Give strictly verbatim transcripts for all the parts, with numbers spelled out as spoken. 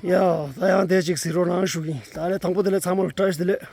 ཡ། ད་ཡང་དེ་གཅིག་གཟིགས་རོགས་གནང་ཞུ་གི་ཡིན། ད་ལས་དང་པོ་དེ་ལས་ཚང་མ་ལ་བཀྲ་ཤིས་བདེ་ལེགས།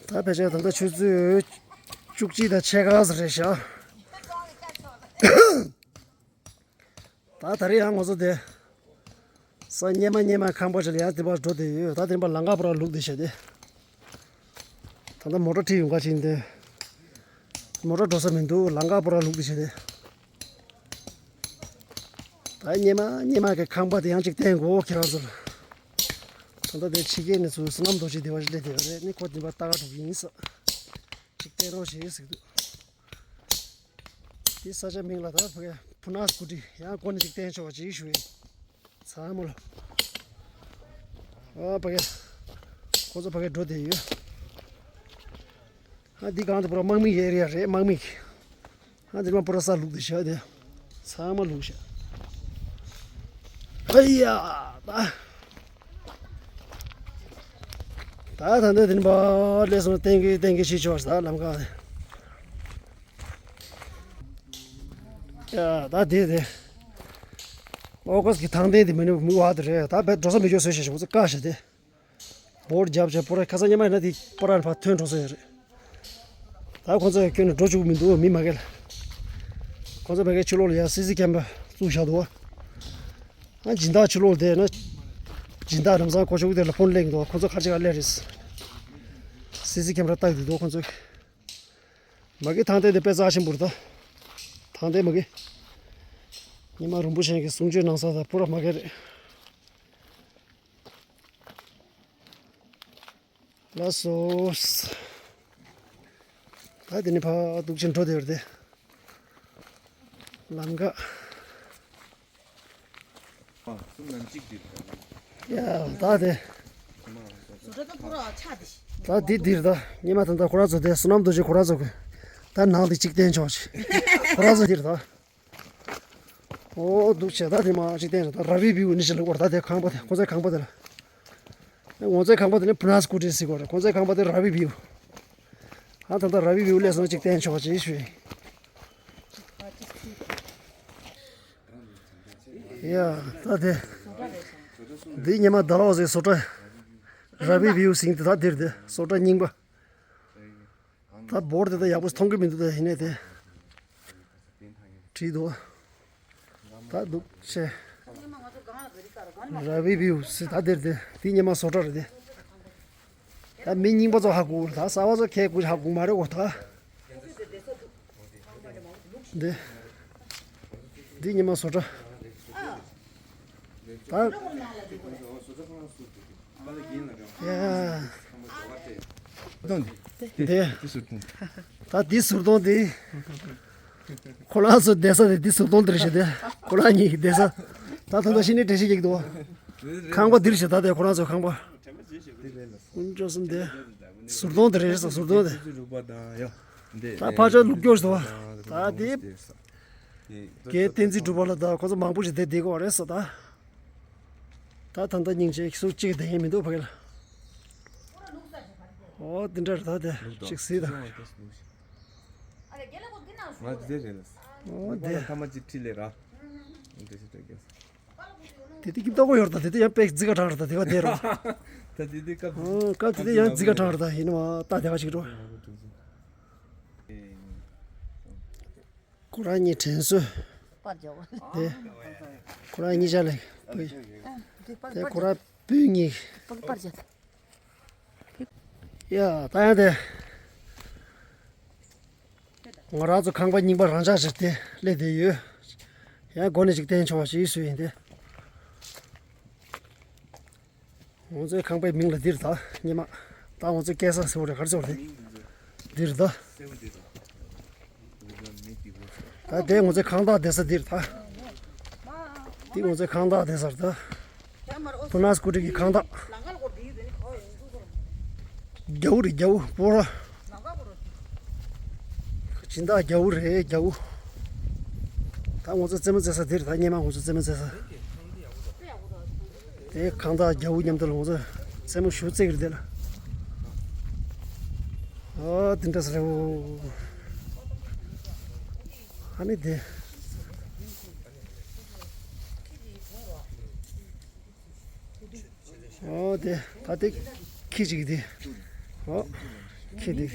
ད་ཕལ་ཆེར་ད་ལྟ་ཆུ་ཚོད་བཅུ་གཅིག་དང་ཕྱེད་ཀ་ཙམ་རེད་ཤག་ད་ད་རེས་ཡང་ང་ཚོ་དེ་ས་སྙེ་མ་སྙེ་མ་ཁང་པ་ཞིག་ལ་ཡང་དེ་པར་འགྲོ་བསྡད་ཡོད། ད་དེ་རིང་པ་ལམ་ཁ་པུ་ར་ལུག་བསྡད་ཤག་དེ། ད་ལྟ་མོ་ཊ་ཁྲིད་ཡོང་ག་ཕྱིན་ཏེ། མོ་ཊ་འགྲོ་ས་མི་འདུག་ལམ་ཁ་པུ་ར་ལུག་བསྡད་ཤག་དེ། ད་སྙེ་མ་སྙེ་མ་གི་ཁང་པ་དེ་ཡང་གཅིག་བསྟན་དགོས་ཁྱེད་རང་ཚོ་ལ། ད་ལྟ་དེ་ཕྱི་རྒྱལ་ནས་ཚུར་བསོད་ནམས་རྡོ་རྗེ་སྡེ་བ་ཞིག་སླེབས་བསྡད་ཡོད་རེད། ནི་ཁོ་དེ་པར་ལྟ་ག་འགྲོ་གི་ཡིན་ས། གཅིག་བསྟན་རོགས་ཞེས་ཟེར་གི་འདུག་དེ་ས་ཆ་མིང་ལ་ད་ཕ་གི་ཕུ་ན་སྐུ་ཊི། ཡང་སྒོ་ནས་ཅིག་བསྟན་ཆོག་པ་ཅིག་ཞུ་ཡིན། ཚང་མ་ལ། ཨ་ཕ་གི། ཁོ་ཚོ་ཕ་གི་འགྲོ་བསྡད་ཡོད། ཨ་འདི་སྒང་དེ་པུ་ར་དམག་མི་གི་ཨེ་རི་ཡ་རེད། དམག་མི་གི། ཨ་འདི་མ་པུ་ར་ས་ལུག་དེ་ཤ་དེ། ཚང་མ་ལུག་ཤ། ཨ་ཡ། ད། ད་ད་འདི་དེ་ནི་པ་ལས་སོང་ཏན་གི་ཏན་གི་ཤི་ཆོག་ད་ལམ་ཁ་དེ། ཡ་ད་དེ་དེ། ཨོ་ཀོས་ཀྱི་ཐང་དེ་དེ་མི་ནུ་མུ་བ་དེ་རེད། ད་བེད་འགྲོ་ས་མི་འཇོག་བཟོས་ཤེས་ཤེས་ཁོ་ཚོ་བཀའ་ཤེས་དེ། བོར་རྒྱབ་བྱས་པོ་ར་ཁ་སང་ཉི་མ་ཡིན་ན་དེ་པོ་ར་ཕར་ཐོན་འགྲོ་ས་ཡོད་རེད། ད་ཁོ་ཚོ་ཁྱོན་ནས་འགྲོ་བཅུག་མི་འདུག་མི་མ་གལ། ཁོ་ཚོ་ཕ་གའི་ཕྱི་ལོགས་ལ་ཡ་སི་སི་ཁེམ་ར་བཙུགས་བཞག་འདུག་ཨ་སྦྱིན་བདག་ཕྱི་ལོགས་བསྡད་ན། སྦྱིན་བདག་ལམ་སང་ཁོ་ཤོག་དེ་ལ་ཕོན་སླེབས་འདུག་ཁོ་ཚོ་ཁ་ཅིག་ག་སླེབས་རེད། སི་སི་ཁེམ་ར་བཏགས་འདུག་ཁོ་ཚོ། མ་གི་ཐང་སྟེང་དེ་དཔེ་རྩ་ཆེན་པོ་རེད་ད། ཐང་སྟེང་མ་གི། ཉི་མ་རིན་པོ་ཆེ་གི་གསུང་ཆོས་གནང་ས་ད་པོ་ར་མ་གི་རེད། ལགས་སོ། ད་དེ་ནི་ཕ་འདུག་ཕྱིན་འགྲོ་དེ་རེད་དེ། ལམ་ཁ། ཨ་གསུམ་ནང་གཅིག་འདིར། ཡ་ད་དེ། ད་འདི་འདིར་ད་ཉི་མ་ད་ད་ཁོ་ར་ཚོ་དེ་བསོད་ནམས་རྡོ་རྗེ་ཁོ་ར་ཚོ་གི། ད་ནང་དེ་གཅིག་བསྟན་ཆོག་ཆེ། ཁོ་ར་ཚོ་འདིར་ད། ཨོ་འདུག་བྱས་ད་དེ་མ་གཅིག་བསྟན་རེད་ད། ར་བི་བིའུ་ནི་ཞིག་ལ་བར་ད་དེ་ཁང་པ་དེ་ཁོ་ཚོའི་ཁང་པ་དེ་ལ། ང་ཚོའི་ཁང་པ་དེ་ནི་ཕུ་ན་སྐུ་ཊི་ཟེར་གོ་རེད། ཁོ་ཚོའི་ཁང་པ་དེ་ར་བི་བིའུ། ཨ་ད་ད་ར་བི་བིའུ་ལས་སོང་གཅིག་བསྟན་ཆོག་ཅེས་ཞུས། ཡ་ད་དེ། འདི་ཉི་མ་ད་ལོག་ཟེར་བཟོ་གྲྭ། ར་བི་བིའུ་ཟིན་དེ་ད་འདིར་དེ་བཟོ་གྲྭ་རྙིང་པ། ད་བོར་དེ་ད་ཡག་པོ་མཐོང་གི་མི་འདུག་ད་ཡིན་ནའི་དེ། བྲིས་འདུག་ད་འདུག་ཆེ། ར་བི་བིའུ་ཟེར་ད་འདིར་དེ་དེ་ཉི་མ་བཟོ་གྲྭ་རེད་དེ། ད་མི་རྙིང་པ་ཚོ་ཧ་གོ་ད་གསར་པ་ཚོ་ཁས་གོ་ཧ་གོ་མ་རེད་གོ་ད། འདི། འདི་ཉི་མ་བཟོ་གྲྭ། ད། ཡ། འདི། ད་འདི་ཟུར་གདོང་འདི། ཁོ་རང་ཚོ་བསྡད་ས་དེ་འདི་ཟུར་གདོང་འདིར་བཞག་སྟེ། ཁོ་རང་གཉིས་ཀྱི་བསྡད་ས། ད་ད་ད་ཤི་ནས་འགྲེལ་བཤད་རྒྱག་གི་འདུག་ཁང་པ་འདིར་བཞག་ད་དེ་ཁོ་རང་ཚོའི་ཁང་པ། དཀོན་མཆོག་གསུམ་དེ། ཟུར་གདོང་དེ་རེད་ཟེར་ཟུར་གདོང་དེ། ད་ཕར་ཕྱོགས་ལུག་སྐྱོར་ཟེར་བ། ད་དེ། རྒན་བསྟན་འཛིན་གྲུབ་པ་ལ་ད་ཁོ་ཚོ་མང་པོ་ཞིག་བསྡད་བསྡད་ཀྱི་ཡོད་རེད་ཟེར་ད། ད་ད་ལྟ་སྙིང་རྗེ་ཟུག་གཅིག་བསྡད་མཁན་མི་འདུག་ཕ་གི་ལ། ཨོ་དེ་འདྲ་རེད་ད་དེ་གཅིག་གཟིགས་དང་། ང་དེ་རེད་ལ། ཨོ་དེ། ཐ་མ་གཅིག་ཁྲིད་ལས་ར། དེ་དེ་ཀིབ་ཏོག་གོ་ཡོར་ད་དེ་དེ་ཡང་པེག་རྫི་ག་གྲང་རེད་ད་དེ་ག་དེ་རོ། ད་དེ་དེ་སྐབས། ཨོ་སྐབས་དེ་དེ་ཡང་རྫི་ག་གྲང་རེད་ད་ཡིན་ནོ་ད་དེ་ག་ཞིག་རོ། ཁོ་རང་གཉིས་དྲན་གསོ། པར་རྒྱག་དེ། ཁོ་རང་གཉིས་ཆ་ལས། དེ་ཁོ་རང་སྤུན་གཉིས། པར་རྒྱག་ཡ་ད་ཡང་དེ། ང་རང་ཚོ་ཁང་པ་རྙིང་པ་རང་འཇགས་ཤིག་དེ་སླེབས་བསྡད་ཡོད། ཡང་སྒོ་ནས་ཅིག་བསྟན་ཆོག་པ་ཞིག་ཞུས་ཡིན་ཏེ། ང་ཚོའི་ཁང་པའི་མིང་ལ་འདིར་ད་སྙེ་མ། ད་ང་ཚོའི་སྐྱེལ་ས་ཟེར་བ་རེད་ག་རེ་ཟེར་བ་རེད། འདིར་ད། ད་དེ་ང་ཚོའི་ཁང་བདག་བསྡད་ས་འདིར་ད། འདི་ང་ཚོའི་ཁང་བདག་བསྡད་ས་རེད་ད། ཕུ་ན་སྐུ་ཊི་གི་ཁང་བདག་རྒྱ་བོ་རེད་རྒྱ་བོ་པོ་ར། སྦྱིན་བདག་རྒྱ་བོ་རེད་རྒྱ་བོ། ད་ང་ཚོ་རྩེད་མོ་རྩེ་ས་འདིར་ད་སྙེ་མ་ང་ཚོ་རྩེད་མོ་རྩེ་ས། དེ་ཁང་བདག་རྒྱ་བོ་མཉམ་དུ་ལ་ང་ཚོ་རྩེད་མོ་ཞུ་རྩེ་གི་རེད་དེ་ལ། ཨ་དེ་འདྲ་ས་རེད་འོ། ཨ་ནི་དེ། ཨོ་དེ་ད་དེ་ཁྱི་གཅིག་དེ། ཨོ་ཁྱི་དེ།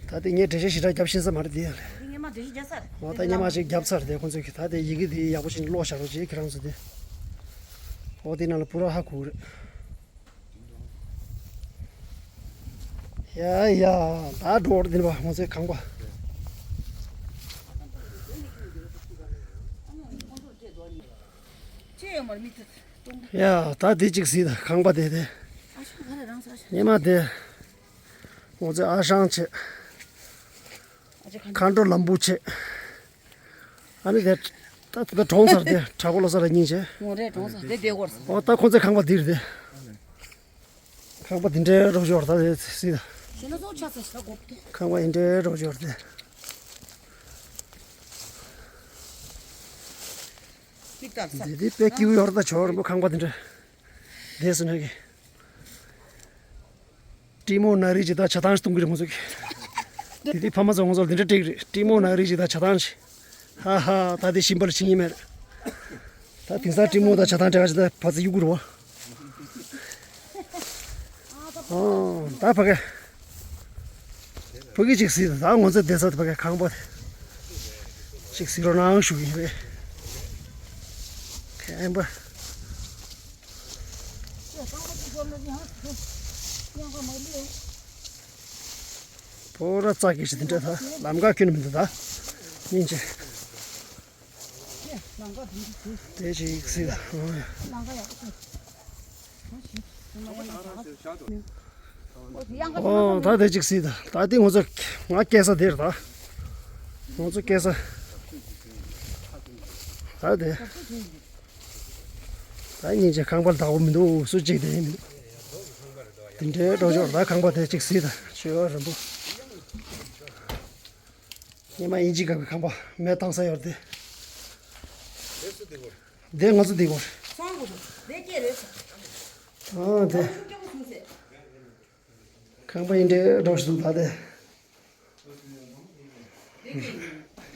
ད་དེ་ངས་འགྲེལ་བཤད་ཞེ་དྲག་རྒྱབ་ཤེས་ས་མ་རེད་དེ་ཡ་ལེ། ངས་མ་འགྲེལ་བཤད་རྒྱབ་ཚར། ཨོ་ད་ངས་མ་ཞིག་རྒྱབ་ཚར་དེ་ཁོང་ཚོས་ཀྱི་ད་དེ་ཡི་གེ་དེ་ཡག་པོ་ཞིག་ཀློག་བཞག་རོགས་བྱེད་ཁྱེད་རང་ཚོ་དེ། ཨོ་དེ་ནང་ལ་པུ་ར་ཧ་གོ་རེད། ཡ་ཡ། ད་འགྲོ་བར་འདིར་བ་ང་ཚོའི་ཁང་པ། ཡ་ད་འདི་གཅིག་གཟིགས་དང་ཁང་པ་དེ་དེ། ཉི་མ་དེ། ང་ཚོའི་ཨ་ཞང་བྱས། མཁའ་འགྲོ་ལམ་བུ་བྱས། ཨ་ནི་དེ། ད་དེ་གྲོངས་ཚར་དེ་གྲགས་པ་ལོ་ས་ལ་སྙིང་རྗེ། ངོ་རེ་གྲོངས་ཚར་དེ་བསྡད་སྐོར་ས། ཨོ་ད་ཁོང་ཚོའི་ཁང་པ་འདིར་དེ། ཁང་པ་འདི་འདྲའི་རོ་ཞོར་ད་དེ་སྲིད། ཞེ་ན་སོ་ཆ་ས་ཞེ་ན་གོ་བ་དེ། ཁང་པ་འདི་འདྲའི་རོ་ཞོར་དེ། མིག་ལྟར་ས། འདི་འདི་དཔེ་སྐྱིད་པོ་ཡོད་རེད་ད་ཇོ་རིན་པོ་ཁང་པ་འདི་འདྲ། བསྡད་སོང་ན་གི། ཀྲི་མོ་ན་རི་ཅི་ད་ཆ་ཐང་ཞིག་གཏོང་གི་རེད་ང་ཚོ་གི། འདི་འདི་ཕ་མ་ཚོ་ང་ཚོ་ལ་འདི་འདྲ་སྤྲད་ཀྱི་རེད། ཀྲི་མོ་ན་རི་ཅི་ད་ཆ་ཐང་ཞིག་ཧ་ཧ། ད་དེ་ཤིང་པར་ཕྱིན་ཡིན་མེད། ད་དེང་སང་ཀྲི་མོ་དང་ཆ་ཐང་སྤྲད་ག་ཅི་ད་ཕ་ཚི་གཡུག་དགོས་རེད་བ། ཨོ་ད་ཕ་གི། ཕ་གི་ཅིག་གཟིགས་ད་ང་ཚོ་བསྡད་ས་ཕ་གི་ཁང་པ་དེ། ཅིག་གཟིགས་རོགས་གནང་ཞུ་གི་ཡིན་པས། མཁན་པ། ཕོ་ར་ཙག་གི་ཞིག་དེ་འདྲ་ད་ལམ་ཁ་ཁྱོན་ནས་མི་འདུག་ད། སྙིང་རྗེ། དེ་ཞིག་གཟིགས་ད། ཨོ་ད་དེ་ཅིག་གཟིགས་ད། ད་དེ་ང་ཚོ་ང་སྐྱེས་ས་དེ་རེད་ད། ང་ཚོ་སྐྱེས་ས། ད་དེ། ད་སྙིང་རྗེ། ཁང་པ་བདག་པོ་མི་འདུག་སུ་གཅིག་དེ་ཡིན་མི་འདུག་དེ་འདྲའི་འགྲོ་ཆོག་ད་ཁང་པ་དེ་གཅིག་གཟིགས་ད་ཆོས་རིན་པོ། སྙེ་མ་དབྱིན་ཇི་སྒང་གི་ཁང་པ་མེ་བཏང་ས་ཡོད་དེ། དེ་ང་ཚོ་འདི་གོ། ཨ་དེ། ཁང་པ་ཡིན་འདྲའི་འགྲོ་ཞིག་འདུག་ད་དེ།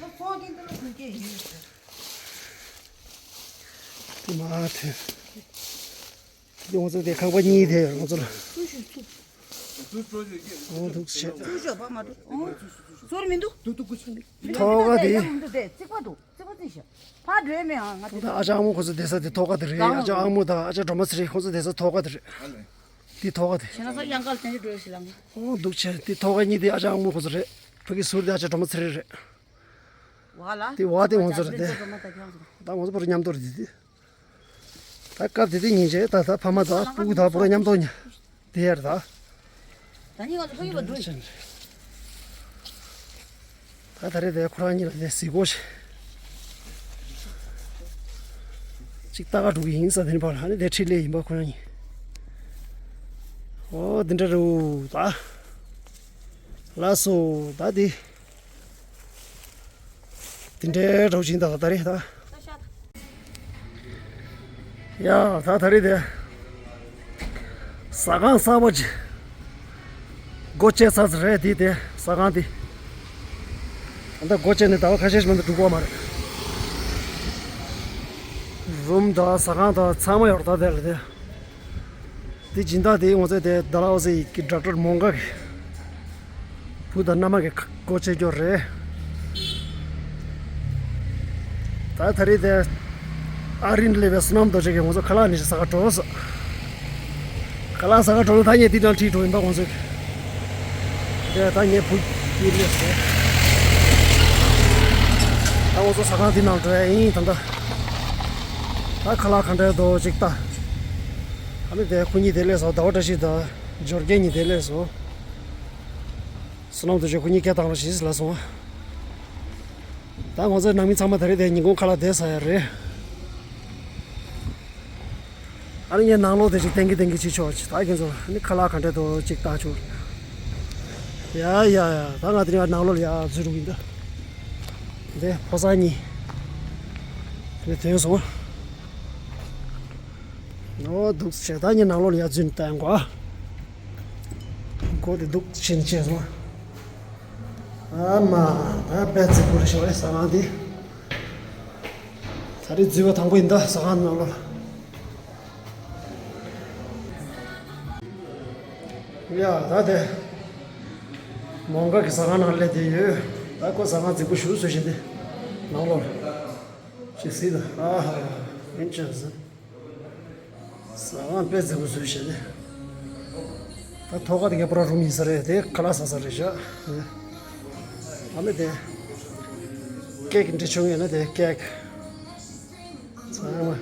མ་ཐོན། དེ་ང་ཚོ་དེ་ཁང་པ་གཉིས་དེ་ང་ཚོ་ལ། འོ་འདུག་བྱས། ཚུར་མི་འདུག་ཐོག་ཁ་དེ། རྩིག་པ་འདུག་རྩིག་པ་རྩིག་ཤག་ཕར་འགྲོ་མེད་ཨ། ང་དེ། ཨ་ཅག་ཨ་མོ་ཁོ་ཚོ་བསྡད་ས་དེ་ཐོག་ཁ་དེ་རེད། ཨ་ཅག་ཨ་མོ་དང་ཨ་ཅག་སྒྲོལ་མ་ཚེ་རིང་ཁོ་ཚོ་བསྡད་ས་ཐོག་ཁ་དེ་རེད། འདི་ཐོག་ཁ་དེ། ཞེ་ན་ས་གཡང་དཀར་དེ་འདྲ་འགྲོ་ཞིག་ལ་ང་། ཨོ་འདུག་བྱས་དེ་ཐོག་ཁ་གཉིས་དེ་ཨ་ཅག་ཨ་མོ་ཁོ་ཚོ་རེད། ཕ་གི་ཟུར་དེ་ཨ་ཅག་སྒྲོལ་མ་ཚེ་རིང་རེད། བ་ལ། དེ་བ་དེ་ང་ཚོ་རེད་དེ། ད་ང་ཚོ་བར་མཉམ་དུ་རེད་དེ། ད་སྐབས་དེ་དུས་ཉིན་བྱས་ད་ད་ཕ་མ་དང་སྤུ་གུ་དང་པོ་ར་མཉམ་དུ་ཉ། དེ་ཡར་ད། ད་ནི་ང་ཚོ་ཕ་གི་བ་འགྲོ་ཡིན། ད་ད་རེས་དེ་ཁོ་རང་གཉིས་ལ་དེ་གཟིགས་སྐོར་ཞིག་ཅིག་ལྟ་ག་འགྲོ་གི་ཡིན་ས་དེ་ནི་ཕར་ལ་ཨ་ནི་དེ་ཁྲིད་ལས་ཡིན་པ་ཁོ་རང་གཉིས། ཨོ་འདི་འདྲ་རུ་ད། ལགས་སོ་ད་དེ། དེ་འདྲའི་རོགས་བྱིན་དང་ད་རེད་ད། ཡ་ད་ད་རེད་དེ། ཟ་ཁང་གསར་པ་ཅིག་སྒོ་ཕྱེ་ཚར་ཟེར་རེད་དེ་དེ་ཟ་ཁང་དེ། ད་སྒོ་ཕྱེ་ནས་ཟླ་བ་ཁ་ཤས་ཤིག་མ་གཏོགས་འགྲོ་གི་ཡོད་མ་རེད། རུམ་དང་ཟ་ཁང་དང་ཚང་མ་ཡོད་རེད་ད་དེ་ལ་དེ། དེ་སྦྱིན་བདག་དེ་ང་ཚོའི་དེ་ཌལ་ཧོ་སི་གི་ཌོག་ཊར་མོང་ག་གི་བུ་དང་མནའ་མ་གི་སྒོ་ཕྱེ་རྒྱུ་རེད། ད་ད་རེས་དེ་ཨ་རིན་སླེབས་པའི་བསོད་ནམས་རྡོ་རྗེ་གིས་ང་ཚོ་ཁ་ལག་ནི་ཟ་ག་འགྲོ་ཟེར། ཁ་ལག་ཟ་ག་འགྲོ་ན་ད་ངས་དེ་དང་ཁྲིད་འགྲོ་ཡིན་པ་ང་ཚོས། དེ་ད་ངས་བུ་གཉིས་སླེབས་སོང་། ད་ང་ཚོ་ཟ་ཁང་དེ་ནང་འགྲོ་ཡ་ཡིན་ད་ལྟ། ད་ཁ་ལག་ག་འདྲ་འདུག་ཅིག་ལྟ། ཨ་ནི་དེ་ཁོ་གཉིས་དེ་སླེབས་སོང་། ཟླ་བ་བཀྲ་ཤིས་དང་འབྱོར་རྒྱལ་གཉིས་དེ་སླེབས་སོང་། བསོད་ནམས་རྡོ་རྗེ་ཁོ་གཉིས་སྐད་བཏང་རོགས་ཞེས་ལབ་སོང་། ད་ང་ཚོའི་ནང་མི་ཚང་མ་ད་རེས་དེ་ཉིན་གུང་ཁ་ལག་དེ་ཟ་ཡ་རེད། ཨ་ནི་ངས་ནང་ལོགས་དེ་ཅིག་བསྟན་གི་བསྟན་གི་བྱེད་ཆོག་ཅིག་ད་ཁྱེད་ཚོ་ཨ་ནི་ཁ་ལག་ག་འདྲ་འདུག་ཅིག་ལྟ་ཆོག་ཡ་ཡ་ཡ་ད་ང་དེ་ནས་ནང་ལོགས་ལ་ཡ་འཛུལ་འགྲོ་གི་ཡིན་ད། དེ་ཕོ་གསར་གཉིས་དེ་ཐོན་སོང་། ཨོ་འདུག་བྱས་ད་ངས་ནང་ལོགས་ལ་ཡར་འཛུལ་ནས་བལྟ་ཡང་གོ། སྒོ་དེ་འདུག་ཕྱིན་ཆད་སོང་། ཨ་མ་ད་དཔེ་རྫིག་པོ་རེད་ཤག་ཟ་ཁང་འདི། ད་རེས་འཛུལ་བ་དང་པོ་ཡིན་ད་ཟ་ཁང་ནང་ལོགས་ལ། ཡ་ད་དེ། མོང་སྒར་གྱི་ཟ་ཁང་ནང་སླེབས་བསྡད་ཡོད། ད་ཁོ་ཟ་ཁང་རྫིག་པོ་ཞེ་པོ་བཟོས་བཞག་འདུག་ནང་ལོགས། ཅིག་གཟིགས་དང་། ཨ་ཧ། ཨིན་ཅི་ཟེར། ཟ་ཁང་དཔེ་མཛེས་པོ་བཟོས་བཞག་འདུག་ད་ཐོག་ཁ་དེ་ག་པུ་ར་རུམ་ཡིན་ས་རེད། དེ་ཁ་ལག་ཟ་ས་རེད་ཤག་ཨ་མེ་དེ། ཀེག་འདྲ་བྱུང་ཡོད་ན་དེ་ཀེག་ཚང་མ།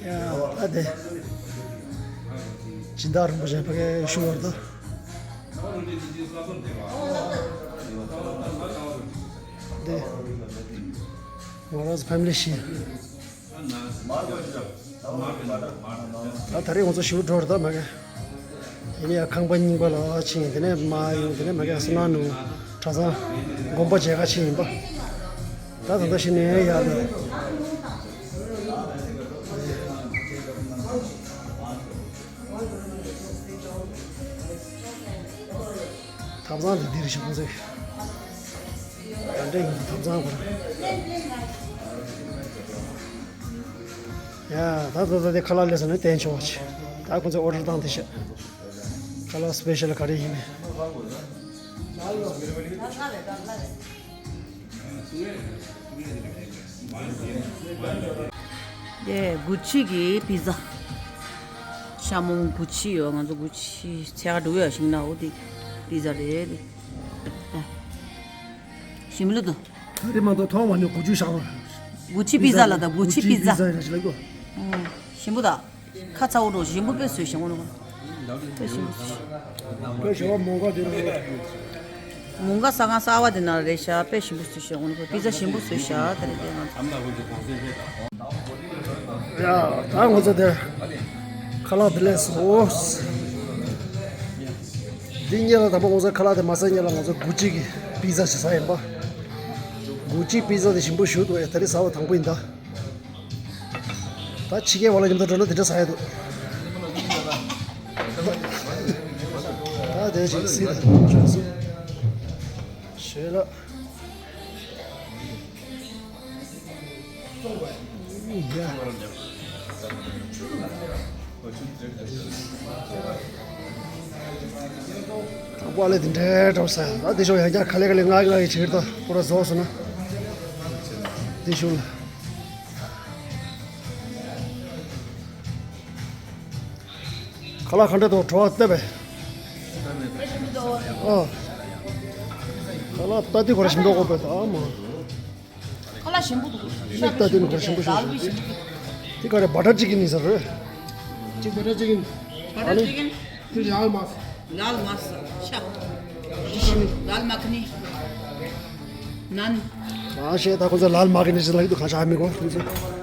ཡ་ད་དེ། སྦྱིན་བདག་རིན་པོ་ཆེ་ཕ་གིར་བཞུགས་པ་རེད་དོ། དེ། ང་རང་ཚོ་ཕེ་མི་ལི་བཞི། ད་ད་རེས་ང་ཚོ་ཞེ་པོ་འགྲོ་རེད་ད་མ་གི། དེ་ནས་ཡང་ཁང་པ་རྙིང་པ་ལ་ཕྱིན། དེ་ནས་མར་ཡོང་། དེ་ནས་མ་གི་བསོད་ནམས་ནུབ་གྲྭ་ཚང་དགོན་པ་མཇལ་ཁ་ཕྱིན་ཡིན་པ། ད་ད་ལྟ་ཕྱིན་ནས་ཡར་ལ། ཐབ་ཚང་དེ་འདིར་བཞག་ཚེ། ད་འདྲ་ཡིན་འདུག་ཐབ་ཚང་ཁོ་རང་། ཡ་ད་ད་ད་དེ་ཁ་ལག་སླེབས་སོང་ནས་བསྟན་ཆོག་ཅིག་ད་ཁོ་ཚོས་ཨོ་ཌར་བཏང་དེ་བཞག་ཁ་ལག་སི་པེ་ཤལ་ག་རེ་ཡིན་མིན། དེ་གུ་ཅི་གི་པི་ཛ། ཤ་མོང་གུ་ཅི་ཡོད། ང་ཚོ་གུ་ཅི་ཚལ་ཁ་འགྲོ་ཡ་ཞིག་ན་འོ་དེ་པི་ཛ་རེད། ཞིམ་ལུ་དུ། ད་དེ་མ་གཏོགས་མཐོང་མ་མྱོང་། གུ་ཅི་ཤ་མོང་། གུ་ཅི་པི་ཛ་ལ་ད་གུ་ཅི་པི་ཛ། ཞིམ་པོ་ད། ཁ་ཚ་བོ་འགྲོ། ཞིམ་པོ་དཔེ་བཟོས་ཤག་འོ་ནོ། དཔེ་ཞིམ་པོ་བཟོས་ཤག་དཔེ་ཞེ་བ་མོང་ག་དེ་རེད། མོང་ག་ཟ་ཁང་གསར་པ་དེ་ན་རེད་ཤག་དཔེ་ཞིམ་པོ་བཟོས་ཤག་འོ་ནོ། པི་ཛ་ཞིམ་པོ་བཟོས་ཤག་དེ་རེད་དེ་ང་ཚོ། ཡ་ད་ང་ཚོ་དེ་ཁ་ལག་དེ་ལས་སོ། འདི་སྔོན་ལ་དང་པོ་ང་ཚོ་ཁ་ལག་དེ་མ་ཟ་སྔོན་ལ་ང་ཚོ་གུ་ཅི་གི་པི་ཛ་ཞིག་ཟ་ཡིན་པ། གུ་ཅི་པི་ཛ་དེ་ཞིམ་པོ་ཞེ་པོ་འདུག་ཨེ། ད་རེས་ཟ་བ་དང་པོ་ཡིན་ད། ད་ཕྱི་རྒྱལ་བ་ལ་མཉམ་དུ་འགྲོ་ན་དེ་འདྲ་ཟ་ཡ་འདུག་ད་དེ་ཅིག་སྲིད་དང་ཆོག་སྲིད། ཞེས་ལ། ཡ། ད་པ་ལས་དེ་འདྲའི་འགྲོ་ས། ད་དེ་ཤོག་ཡང་བསྐྱར་ཁ་ལེ་ཁ་ལེ་ང་ང་ཡི་བྱེད་ཀྱི་ད་པུ་ར་རྫོགས་སོང་ན། དེ་ཤོག་ལ། ཁ་ལག་ག་འདྲ་འདུག་བྲོ་བ་བལྟས་པས། ཨ། ཁ་ལག་ལྟ་དུས་ཁོ་ར་ཞིམ་མདོག་གོ་བས་ད་མ། ཁ་ལག་ཞིམ་པོ་འདུག་ཤ་ལྟ་དུས་ཁོ་ར་ཞིམ་པོ་ཞིག་འདུག་དེ་ག་རེ་བ་ཊར་ཅི་ཀིན་ཡིན་ས་རེད། ཅིག་བ་ཊར་ཅི་ཀིན། བ་ཊར་ཅི་ཀིན། དེ་ལ་ལ་མ། ལ་ལ་མ་ཤ། ལ་ལ་མ་ཁ་ནི། ནན། མ་ཤེས་ད་ཁོ་ཚོ་ལ་ལ་མ་ཁ་ནི་ཞིག་ལ་ཡིན་འདུག་གང་ཤ་མི་གོ་ཁོ་ཚོ།